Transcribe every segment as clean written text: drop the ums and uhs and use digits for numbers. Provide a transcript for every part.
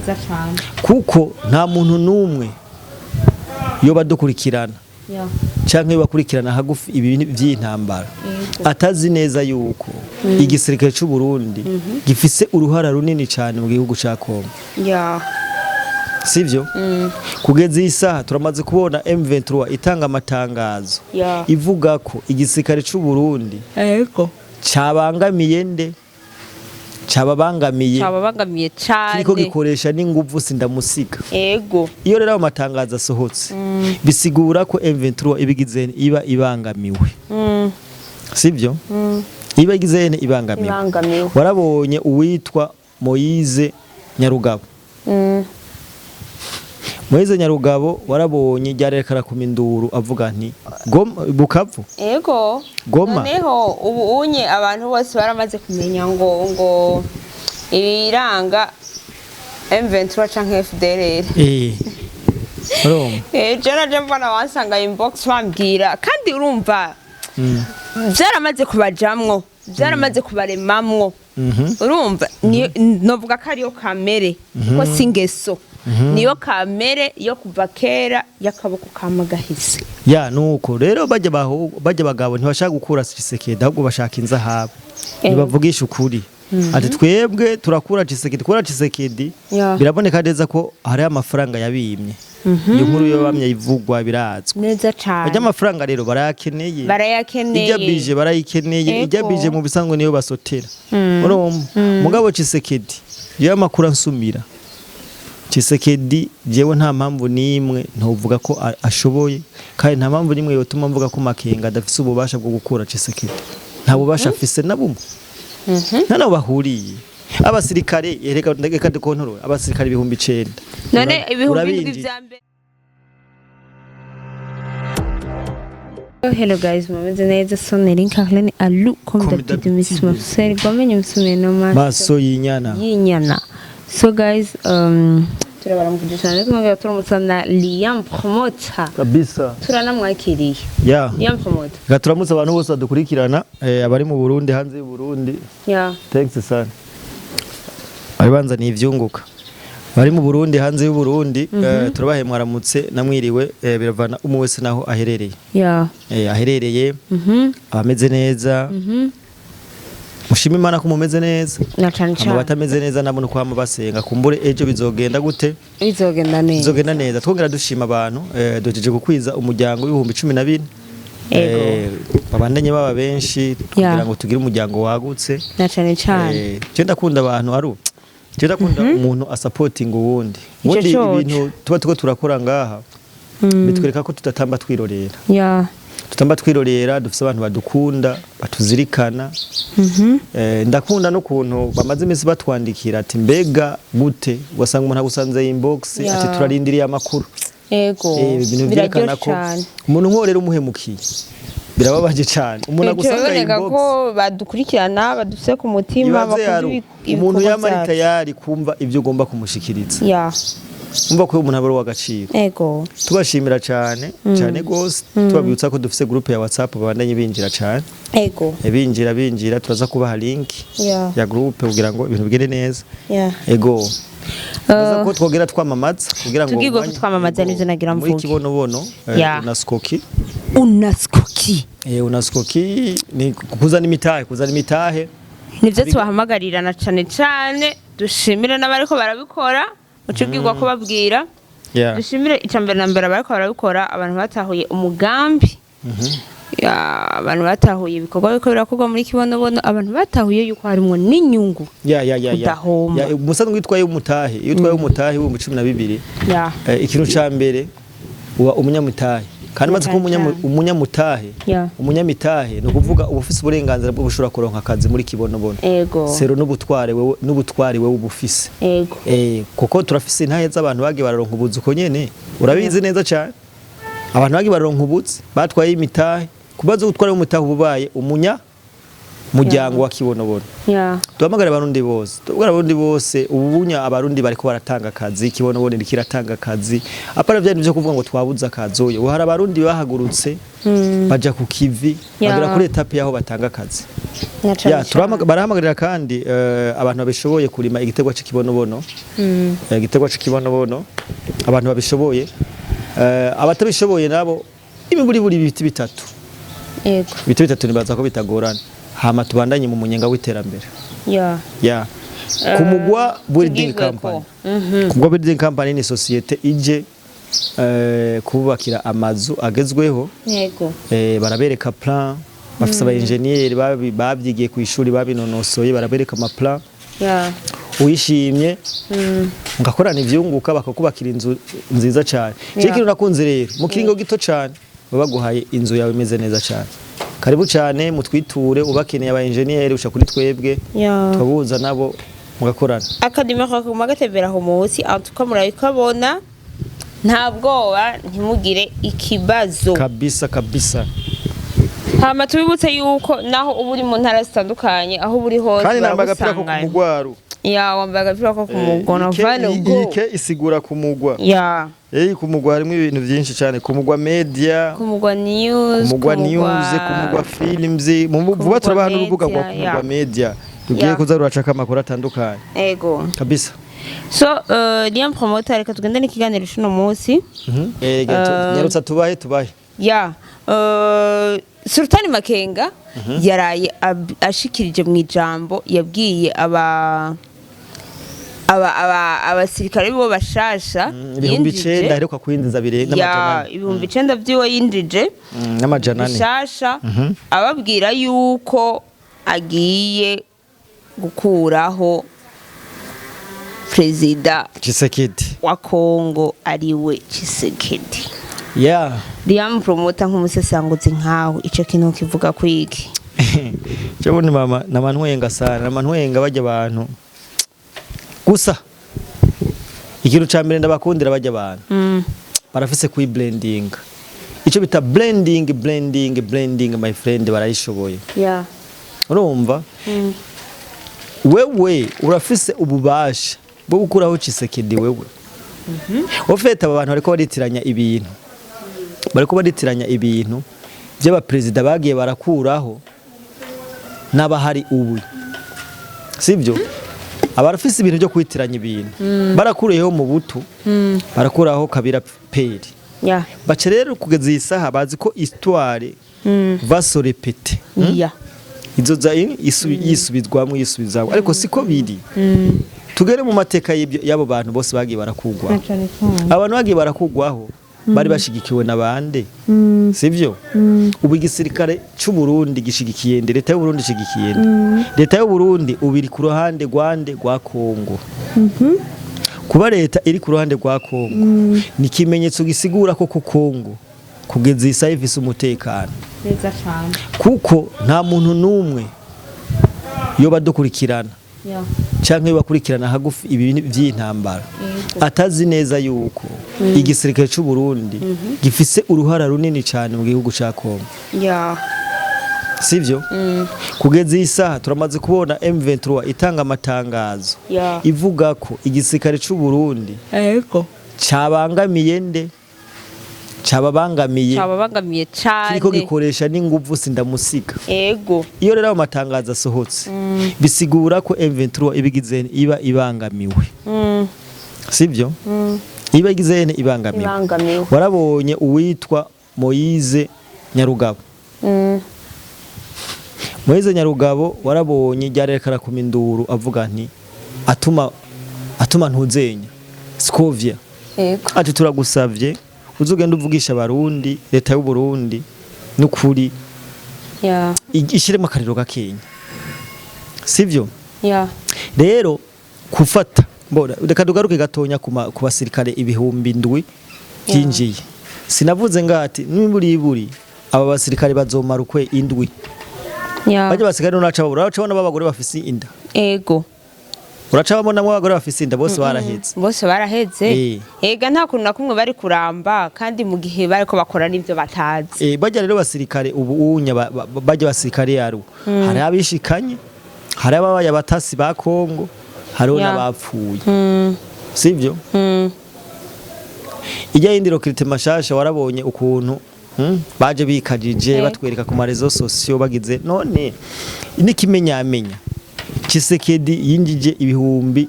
Neza cyane. Kuko nta muntu n'umwe yoba dukurikirana canke bakurikirana hagufi ibi vy'intambara atazi neza yuko igisirikare c'u Burundi gifise uruhara runini cyane mu gihugu ca Kongo. Sivyo? Kugeza iyi saha turamaze kubona M23 itanga amatangazo ivuga ko igisirikare c'u Burundi cabangamiye nde, cababangamiye. Cababangamiye cyane. Kiriko gikoresha n'inguvu sindamusiga. Iyo rero ayo matangazo asohotse, bisigura ko M23 ibigize iba ibangamiwe. Sivyo? Iba igize ibangamiwe. Ibangamiwe. Warabonye uwitwa Moise Nyarugabo. Moise Nyarugabo warabonye ryareka arakuma induru avuga nti Goma, Bukavu. Goma. Noneho ubu unye abantu bose baramaze kumenya ngo ibiranga M23 canke FDLR. Urumva? Je naje mbona wansanga inbox bambwira, kandi urumva byaramaze kubajamwo, byaramaze kubaremamwo. Urumva novuga ko ariyo kamere, kuko si ingeso, niyo kamere yo kuva kera y'akaboko kama gahise. Ya, nuko rero bajya baho bajya bagabo ntibashaka gukura Tshisekedi, ahubwo bashaka inzahabu. Ntibavugisha ukuri ati twebwe turakura Tshisekedi, kura Tshisekedi. Biraboneka neza ko hari amafaranga yabimye. Iyo nkuru yo bamye ivugwa, birazwi. Neza cane. Bajya amafaranga rero barayakeneye. Barayakeneye. Ijya bije barayikeneye, ijya bije mu bisanzwe niyo basotera. Urumva mugabo Tshisekedi, iyo amakuru ansumira, Tshisekedi jewe nta mpamvu n'imwe ntovuga ko ashoboye, kandi nta mpamvu n'imwe yotuma mvuga ko Makenga adafise ububasha bwo gukura Tshisekedi. Nta bubasha afise na bumwe, nta naho bahuriye. Abasirikare, reka reka dukontorore abasirikare 9000. None 7000 Urabinjiye. vya mbere. Hello guys, mumeze neza? Soneri Carlene Alu comme Comme d'habitude, Miss d'habitude. Marcel gwamenye musumye no maso Maso y'inyana. Y'inyana. So guys, turabaramukije cyane, twongera turamutsa na Liam Promoter. Kabisa. Turanamwakiriye. Liam Promoter. Reka turamutse abantu bose badukurikirana, abari mu Burundi, hanze y'u Burundi. Thanks sana. Bari banzaniye ivyunguka. Bari mu Burundi, hanze y'u Burundi, turabahe mwaramutse namwiriwe, biravana umwe wese naho aherereye. Aherereye abameze neza. Mushime Imana ko mumeze neza. Na cane Hama cane. batameze neza nabo nuko hama basenga, kumbure ejo bizogenda gute? Bizogenda neza. Bizogenda neza. Twongera dushima abantu, duhejeje gukwiza umuryango w'14,000. Babandanye baba benshi kugira ngo tugire umuryango wagutse. Na cane cane. Je ndakunda abantu, aru je ndakunda umuntu asapotinga uwundi. Ico Ubundi coco. ibintu tuba turiko turakora ngaha bitwereka ko tudatamba twirorera. Tutamba twirorera, dufise abantu badukunda, batuzirikana. Ndakunda n'ukuntu bamaze iminsi batwandikira ati mbega gute, ugasanga umuntu agusanze inbox ati turarindiriye amakuru. Ibintu vyerekana Biraryoshe ko cane. umuntu nk'uwo rero umuhemukiye birababaje cane, umuntu agusanga Biraboneka inbox. ko badukurikirana, badufise ku mutima. Ibaze Bakunda yaro umuntu ibikorwa yama ari vyacu. tayari kumva ibyo ugomba kumushikiriza. Umva ko umuntu aba ari uw'agaciro. Tubashimira cyane cyane gose, tubabwibutsa ko dufise groupe ya WhatsApp, babandanye binjira cyane. Binjira binjira, turaza kubaha link ya groupe kugira ngo ibintu bigende neza. Ego. Tuza ko twogera twamamaza kugira ngo Tubwirwe ko twamamaza. Nivyo nagira muri mvuge. Kibonobono, Unaskoki. Unaskoki. Unaskoki ni kuzana imitahe, kuzana imitahe. Nivyo tubahamagarira na cane cane dushimire n'abariko barabikora, uca ubwirwa ko babwira. Dushimire icya mbere na mbere abariko barabikora, abantu batahuye umugambi. Ya, abantu batahuye ibikorwa biriko birakorwa muri Kibonobono, abantu batahuye yuko harimwo n'inyungu. Ya. Udahomba. Ya, umusanzwe witwaye umutahe, iyo utwaye umutahe 12,000, ikintu ca mbere uba umunyamutahe, kandi maze kuba umunyamutahe, umunyamitahe ni ukuvuga uba ufise uburenganzira bwo gushobora kuronka akazi muri Kibonobono. Sero n'ubutware wewe, n'ubutware wewe uba ufise. Kuko turafise intahe z'abantu bagiye bararonka ubuzi uko nyene, urabizi neza cyane, abantu bagiye bararonka ubuzi batwaye imitahe. Kubaza utwara umutahe uba ubaye umunya Muryango wa Kibonobono. Duhamagare Abarundi bose, duhamagare Abarundi bose. Ubunya Abarundi bariko baratanga akazi, Kibonobono iriko iratanga akazi. Apana vya bintu vyo kuvuga ngo twabuze akazi, oya. Ubu hari Abarundi bahagurutse, baja ku kivi, bagera kuri étape yaho batanga akazi. Na cane Ya, cane. Barahamagarira kandi abantu babishoboye kurima igiterwa c'ikibonobono. Igiterwa c'ikibonobono, abantu babishoboye, abatabishoboye nabo imiburiburi ibiti bitatu. Ibiti bitatu nibaza ko bitagorana, hama tubandanye mu munyenga w'iterambere. Ya, Kumugwa Building Tugizweko. Company. Kumugwa Building Company ni société ije kubakira amazu agezweho. Barabereka plan, bafise aba engineer babyigiye ku ishuri, babinonosoye, barabereka ama plan. Uyishimye, mugakorana ivyunguka, bakakubakira inzu nziza cyane. Yeah. Ikintu nakunze rero, mu kiringo gito cyane baba baguhaye inzu yawe imeze neza cyane. Karibu cyane, mutwiture. Ubakeneye aba engineer, usha kuri twebwe, tukaguhuza nabo mugakorana. Akadima kakaguma gatembera aho munsi antuka, murabikabona, nta bwoba, ntimugire ikibazo. Kabisa kabisa. Hama tubibutse yuko naho uba uri mu ntara zitandukanye, aho uba uri hose, Kandi nambaye agapira ko baragusanganya. Kumugwaru. Ya, wambaye agapira ko kumugwa vane ubwo. Ike isigura kumugwa. Kumugwa harimo ibintu byinshi cyane, Kumugwa Media, Kumugwa News. Kumugwa News, Kumugwa Films. Mu vuba turabaha n'urubuga rwa Media, Kumugwa Media rugiye kuza ruracaka amakuru atandukanye. Kabisa. So Liam Promoter, reka tugende n'ikiganiro c'uno munsi. Nyarutsa, tubahe tubahe. Ya, Sultani Makenga yaraye ashikirije mu ijambo yabwiye aba abasirikare bo bashasha ibihumbi yinjije. 9 aheruka kwinjiza birenga ya 400. 9000 vyiwe yinjije 400. bishasha, ababwira yuko agiye gukuraho perezida Tshisekedi wa Kongo, ariwe Tshisekedi. Liam Promoter, nk'umusesanguzi nkawe, ico kintu kivuga kwiki? Cyo mama namantwenga sana, namantwenga bajya abantu. Gusa ikintu ca mbere ndabakundira bajya abantu, barafise kui blending, ico bita blending, blending, blending, my friend, barayishoboye. Urumva, wewe urafise ububasha bwo gukuraho Tshisekedi wewe. Ufite aba bantu bariko baritiranya ibintu, bariko baritiranya ibintu by'abaperezida bagiye barakuraho n'abahari ubu, sibyo? Abarafise ibintu byo kwitiranya ibintu, barakuriyeho mu butu, barakuraho Kabira père. Baca rero kugeza iyi saha bazi ko histoire va se répéter. Izoza yisubizwamwo, yisubizamwo, ariko siko biri. Tugere mu mateka y'abo bantu bose bagiye barakugwaho. Abantu bagiye barakugwaho bari bashigikiwe na bande? Sivyo? Ubu igisirikare cy'u Burundi gishigikiye nde? Leta y'u Burundi ishigikiye nde? Leta y'u Burundi ubu iri ku ruhande rwande? Rwa Kongo. Kuba leta iri ku ruhande rwa Kongo ni ikimenyetso gisigura ko ku Kongo kugeza iyi saha ifise umutekano, Neza cyane. kuko nta muntu n'umwe yoba dukurikirana canke bakurikirana hagufi ibi by'intambara atazi neza yuko igisirikare cy'u Burundi gifise uruhara runini cyane mu gihugu ca Kongo. Sivyo? Kugeza iyi saha turamaze kubona M23 itanga amatangazo ivuga ko igisirikare cy'u Burundi cabangamiye nde, cababangamiye, Cyababangamiye cyane. kiriko gikoresha n'inguvu sindamusiga. Iyo rero ayo matangazo asohotse, bisigura ko M23 ibigize iba ibangamiwe. Sivyo? Iba igize ibangamiwe. Ibangamiwe. Warabonye uwitwa Moise Nyarugabo. Moise Nyarugabo, warabonye ryareka arakuma induru, avuga nti atuma atuma ntuzenya Scovia, ati turagusavye uzugenda uvugisha Abarundi, leta y'u Burundi n'ukuri ishiremo akariro gakenya, sivyo? Rero kufata mbona, reka tugaruke gatonya ku basirikare 7,000 byinjiye. Sinavuze ngati n'imburiburi aba basirikare bazomara ukwe indwi. Bajya basirikare naca babura, baca babona b'abagore bafise inda. Uraca babonamwo abagore bafise inda, bose baraheze. Bose baraheze. Ega nta kuntu na kumwe bari kuramba, kandi mu gihe bariko bakora n'ivyo batazi. Bajya rero basirikare ubu unya bajya basirikare yaru, hari abishikanye, hari ababaye abatasi ba Kongo, hariho n'abapfuye, sivyo? Ijya yindi recrutement mashasha, warabonye ukuntu baje bikajije, batwereka ku ma réseaux sociaux bagize. None n'ikimenyamenya, Tshisekedi yinjije ibihumbi,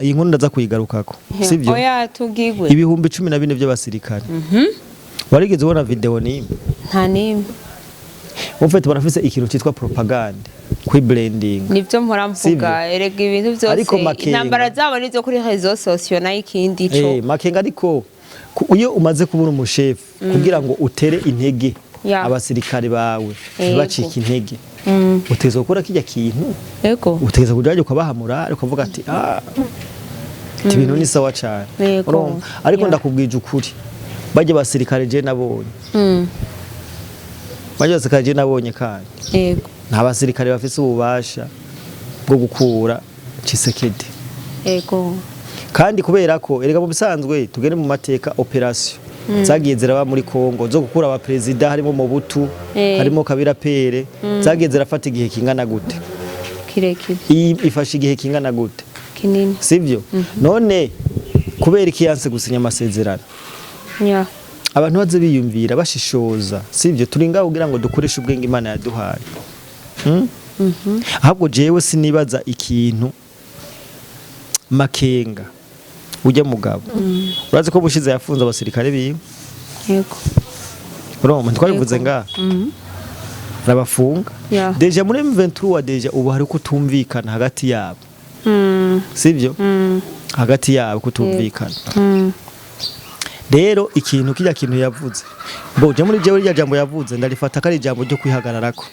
iyi nkuru ndaza kuyigarukako, sivyo? Oya, tubwigwe. 14,000 by'abasirikare. Warigeze ubona video nimwe? Nta n'imwe. Mufite, barafise ikintu cyitwa propaganda, kwi branding. Nivyo mpora mvuga. Sivyo? Erega ibintu vyose, Ariko Makenga- intambara zabo nizo kuri réseaux sociaux, nayo ikindi co. Makenga, ariko iyo umaze kubura umushefu kugira ngo utere intege abasirikare bawe, ntibacike intege, utegerezwa gukora kijya kintu, utegerezwa kuja ukabahamura, ariko ukavuga ati ah, ati ibintu ni sawa cyane. Urumva? Ariko ndakubwije ukuri, bajya basirikare je nabonye, bajya basirikare je nabonye kandi nta basirikare bafise ububasha bwo gukura Tshisekedi. Kandi kubera ko erega mu bisanzwe, tugende mu mateka, opération zagiye ziraba muri Kongo zo gukura abaperezida, harimo Mobutu, harimo Kabila père, zagiye zirafata igihe kingana gute? Kirekire. Iyi ifashe igihe kingana gute? Kinini. Sivyo? None kubera iki yanse gusinya amasezerano? Abantu baze biyumvira bashishoza, sivyo? Turi ngaho kugira ngo dukoreshe ubwenge Imana yaduhaye. Ahubwo jewe sinibaza ikintu Makenga ujya mugabo, urazi ko bushize yafunze abasirikare biwe. Urumva ntitwabivuze? Ngaha arabafunga. Déjà muri M23, déjà ubu hari kutumvikana hagati yabo, sivyo? Hagati yabo kutumvikana. Rero ikintu kijya kintu yavuze, bo je muri jewe rya jambo yavuze ndarifata ko ari ijambo ryo kwihagararako,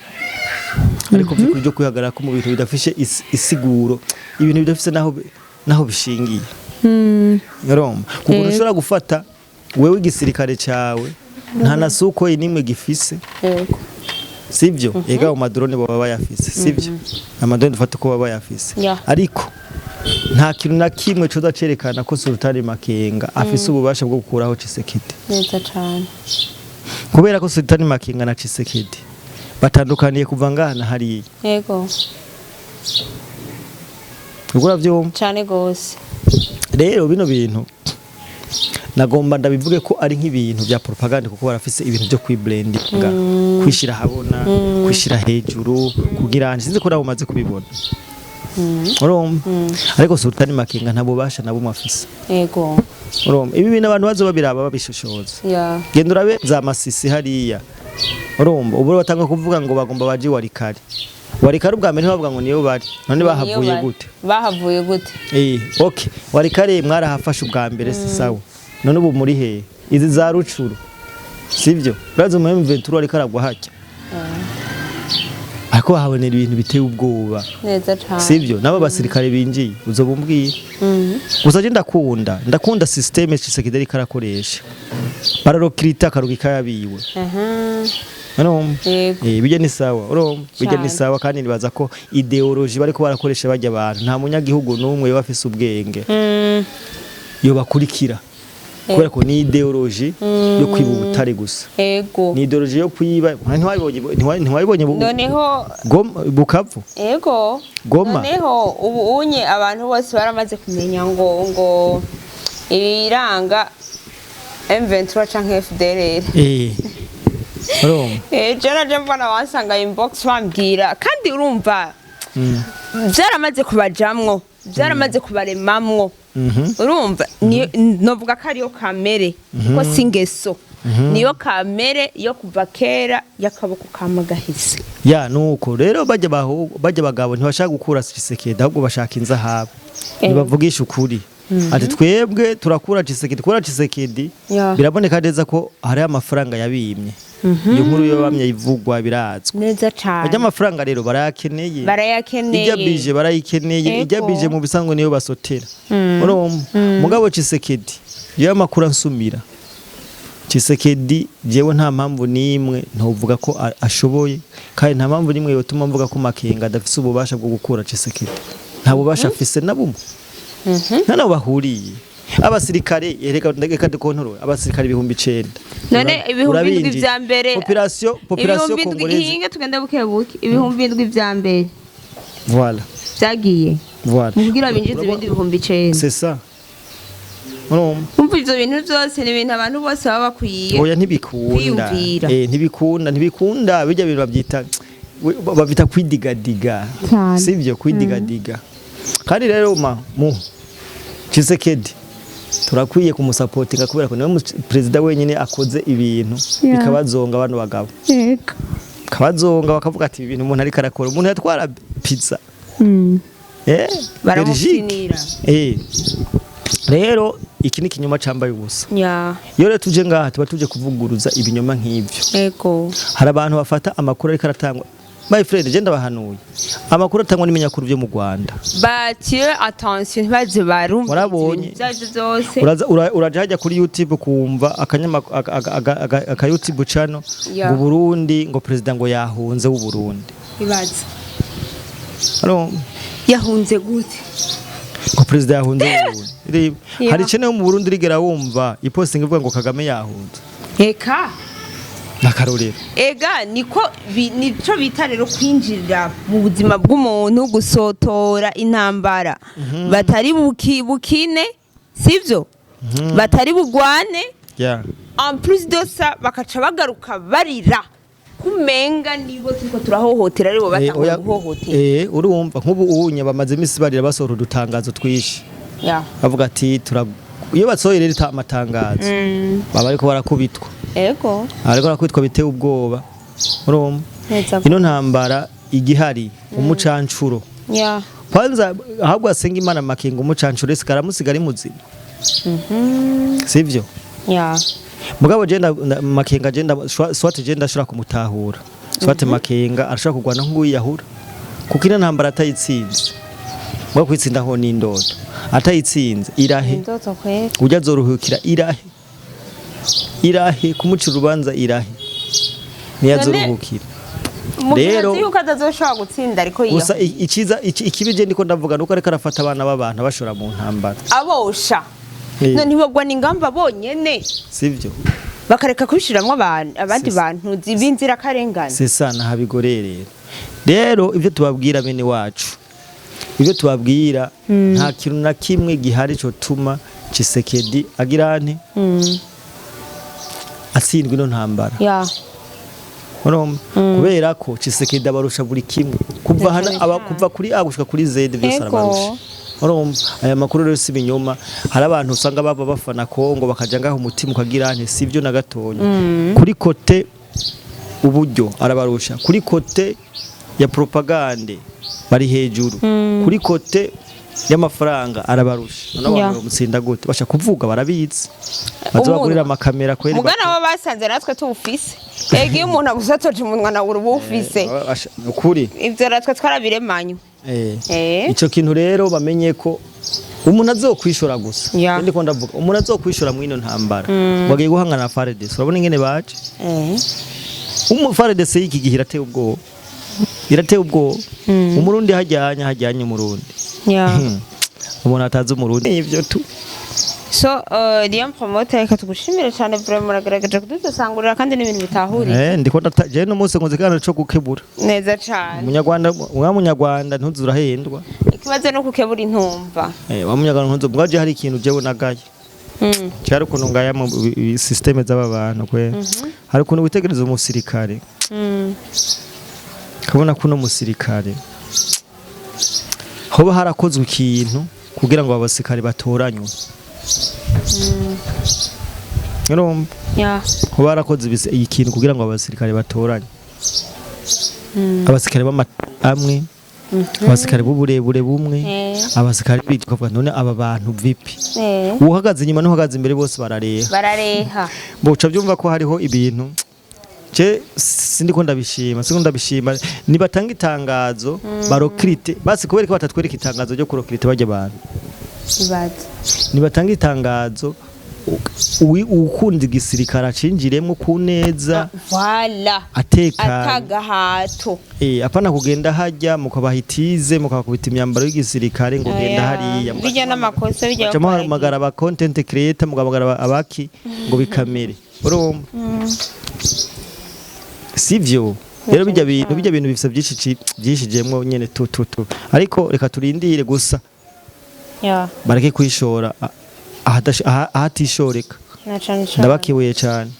ariko by'ukuri ryo kwihagararako mu bintu bidafishe isiguro, ibintu bidafise naho bishingiye. Urumva kuko ushobora gufata wewe igisirikare cyawe nta na Sukhoi nimwe gifise, sivyo? Ega mu ma drone baba bayafise, sivyo? Ama drone dufata ko baba bayafise, ariko nta kintu na kimwe coza cerekana ko Sultani Makenga afise ububasha bwo gukuraho Tshisekedi. Neza cane. Kubera ko Sultani Makenga na Tshisekedi batandukaniye kuva ngaha na hariya. Ubwo uravyumva? Cane gose. Rero bino bintu nagomba ndabivuge ko ari nk'ibintu bya propaganda, kuko barafise ibintu byo kwibrandinga, kwishira habona, kwishira hejuru, kugira sinzi ko nawe umaze kubibona, urumva? Ariko Sultani Makenga nta bubasha na bumwe afise. Urumva, ibi bintu abantu bazo babiraba babishoshoza. Genda urabe za Masisi hariya, urumva ubu batanga kuvuga ngo bagomba baje Walikale. Walikale ubwa mbere ntibavuga ngo niyo bari, none bahavuye Niyo bari. gute? Bahavuye gute? Okay, Walikale mwarahafashe ubwa mbere, si sawa? None ubu muri hehe? Izi za Rutshuru, sivyo? Urazi mu M23 ariko aragwa hajya, ariko bahabonera ibintu biteye ubwoba. Neza cane. Sivyo? Nabo basirikare binjiye uzobumbwira. Gusa je ndakunda système Tshisekedi ariko arakoresha, bararokirita akarugika yabiwe. Urumva? Yego. Bijya ni sawa, urumva? Bijya ni Cane. sawa, kandi nibaza ko idéologie bariko barakoresha bajya abantu, nta munyagihugu n'umwe yoba afise ubwenge yo bakurikira, kubera ko ni idéologie yo kwiba ubutare gusa. Ni idéologie yo kwiba. Ntiwabibonye Noneho Goma, Bukavu? Ego. Goma. Noneho ubu unye abantu bose baramaze kumenya ngo ibiranga M23 canke FDLR. Urumva? Je naje mbona wansanga inbox bambwira, kandi urumva byaramaze kubajamwo, byaramaze kubaremamwo. Urumva novuga ko ariyo kamere, kuko si ingeso, niyo kamere yo kuva kera y'akaboko kama gahise. Ya, nuko rero bajya bagabo ntibashaka gukura Tshisekedi, ahubwo bashaka inzahabu. Ntibavugisha ukuri ati twebwe turakura Tshisekedi, kura Tshisekedi. Biraboneka neza ko hari amafaranga yabimye. Iyo nkuru yo bamye ivugwa, birazwi. Neza cane. Bajya amafaranga rero barayakeneye. Barayakeneye. Ijya bije barayikeneye, ijya bije mu bisanzwe niyo basotera, urumva? Mugabo Tshisekedi, yewe amakuru ansumira, Tshisekedi jewe nta mpamvu n'imwe ntovuga ko ashoboye, kandi nta mpamvu n'imwe yotuma mvuga ko Makenga adafise ububasha bwo gukura Tshisekedi. Nta bubasha afise na bumwe, nta nabo bahuriye. Abasirikare, reka reka dukontorore, abasirikare 9000. None 7000 Urabinjije. vya mbere, Population 7000 congolaise. Ihinge tugende buke buke. 7000 vya mbere Voilà. vyagiye Voilà. mu kugira binjize ibindi 9000. C'est ça, urumva? Umva, ivyo bintu vyose ni ibintu abantu bose baba bakwiye Oya, ntibikunda. kwiyumvira. Ntibikunda, ntibikunda. Bijya bintu babyita kwidigadiga. Cyane. Sivyo? Kwidigadiga. Kandi rero ma mu Tshisekedi turakwiye kumusapotinga kubera ko niwe perezida wenyine akoze ibintu bikabazonga abantu bagabo, kabazonga bakavuga ati: "Ibi bintu umuntu ariko arakora, umuntu yatwara pizza Belgique." Baramufinira. Rero iki ni ikinyoma cambaye ubusa. Iyo rero tuje ngaha, tuba tuje kuvuguruza ibinyoma nk'ivyo. Hari abantu bafata amakuru ariko aratangwa. My friend, je ndabahanuye, amakuru atangwa n'imenyakuru byo mu Rwanda. Batire attention, ntibaze barumva Warabonye. ibintu ivyo vyose. Uraza uraja hajya kuri YouTube kumva akanyama aka YouTube channel ngo Burundi, ngo president ngo yahunze w'u Burundi. Ibaze. Haro. Yahunze gute? Ngo president yahunze w'u Burundi. Reba, hari channel yo mu Burundi rigera wumva iposting ivuga ngo Kagame yahunze? Eka. Nakarorero. Ega niko nico bita rero kwinjirira mu buzima bw'umuntu, gusotora intambara batari bukine, sivyo? Batari bugwane. En plus de ça, bakaca bagaruka barira kumenga nibo turiko turahohotera, aribo batanguye guhohotera. Urumva nk'ubu unye bamaze imisi barira, basohora udutangazo twishi, bavuga ati tura iyo basohoye rero amatangazo, baba ariko barakubitwa. Ariko barakubitwa biteye ubwoba, urumva? Neza. Ino ntambara igihari, umucancuro kwanza, ahubwo asenga Imana Makenga, umucancuro ese karamusiga ari muzima, sivyo? Mugabo je Makenga je swate je ndashobora kumutahura. Swate Makenga arashobora kurwana nk'uwiyahura, kuko ino ntambara atayitsinze, mugabo kwitsinda ho ni indoto, atayitsinze irahe? Indoto kweli. Ujya azoruhukira irahe? Irahe kumuca urubanza, irahe niyo azoruhukira? Mu gihe Rero azi yuko atazoshobora gutsinda, ariko gusa yiyahura. Iciza ikibi je ndiko ndavuga nuko ariko arafata abana b'abantu abashora mu ntambara. Abosha. None ntibagwa n'ingamba bonyene, sivyo? bakareka kubishiramwo abantu, abandi bantu b'inzirakarengane. C'est ça, nahabigoreye. Rero ibyo tubabwira, bene wacu, ibyo tubabwira, nta kintu na kimwe gihari cotuma Tshisekedi agira ante atsindwa ino ntambara. Urumva, kubera ko Tshisekedi abarusha buri kimwe, kuva hana aba, kuva kuri A gushika kuri Z byose arabarusha. Urumva, aya makuru rero si ibinyoma. Hari abantu usanga baba bafana Kongo bakaja ngaho umutima ukagira nte, sivyo na gatonya. Kuri côté uburyo arabarusha, kuri côté ya propagande bari hejuru, kuri côté y'amafaranga arabarusha. None abantu bamutsinda gute? Basha kuvuga barabizi, baza bagurira amakamera kweri. Mugana bo basanze natwe tuwufise. Ega iyo umuntu agusatoje umunwa nawe uba uwufise. Ukuri. Ivyo natwe twarabiremanywe. Ico kintu rero bamenye ko umuntu azokwishora gusa. Ndiko ndavuga umuntu azokwishora mw'ino ntambara wagiye guhangana na FARDC, urabona ingene baje. Umu FARDC y'iki gihe irateye ubwoba, irateye ubwoba. Umurundi hajyanye, hajyanye umurundi. Umuntu atazi umurundi, ivyo tu. So Liam Promoter, reka tugushimire cyane vraiment, muragaragaje kudusangurira kandi n'ibintu bitahuriye. Ndiko ndata je no munsi nkoze kandi co gukebura. Neza cyane. Umunyarwanda, wa munyarwanda ntuzurahendwa. Ikibazo no kukebura intumva. Wa munyarwanda ntuzu mwaje, hari ikintu jewe nagaye. Cyari ukuntu ngaya mu système z'aba bantu kwe. Hari ukuntu witegereza umusirikare, kabona ko uno musirikare hoba harakozwe ikintu kugira ngo abasirikare batoranywe. Urumva? Hoba harakozwe ikintu kugira ngo abasirikare batoranywe, abasirikare amwe, abasirikare b'uburebure bumwe, abasirikare bitwa none aba bantu vipi? Uwuhagaze inyuma n'uhagaze imbere bose barareha. Barareha. Boca byumva ko hariho ibintu je sindiko ndabishima, sindiko ndabishima. Nibatanga itangazo barokirite basi, kubera ko batatwereka itangazo ryo kurokirite bajya abantu. Ibaze. Nibatanga itangazo. Ukunda igisirikare acinjiremo ku neza, Voilà. atekanye. Atagahato. Apana kugenda hajya mukabahitize, mukabakubita imyambaro y'igisirikare ngo genda hariya. Bijya n'amakosa bijya. Mugaca muhamagara aba content creator, mugahamagara abaki ngo bikamere, urumva sivyo? Rero bijya bintu bifise byinshi byishijemwo nyene tu tu tu, ariko reka turindire gusa. Bareke kwishora ahatishoreka. Na cane cane. Ndabakibuye cyane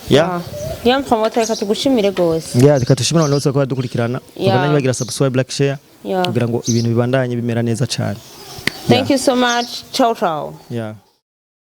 ya. Niyo promoter, reka tugushimire gose. Ya, reka tushimire abantu bose ko badukurikirana. Babandanye bagira subscribe, like, share kugira ngo ibintu bibandanye bimera neza cyane. Thank you so much. Ciao ciao. Yeah.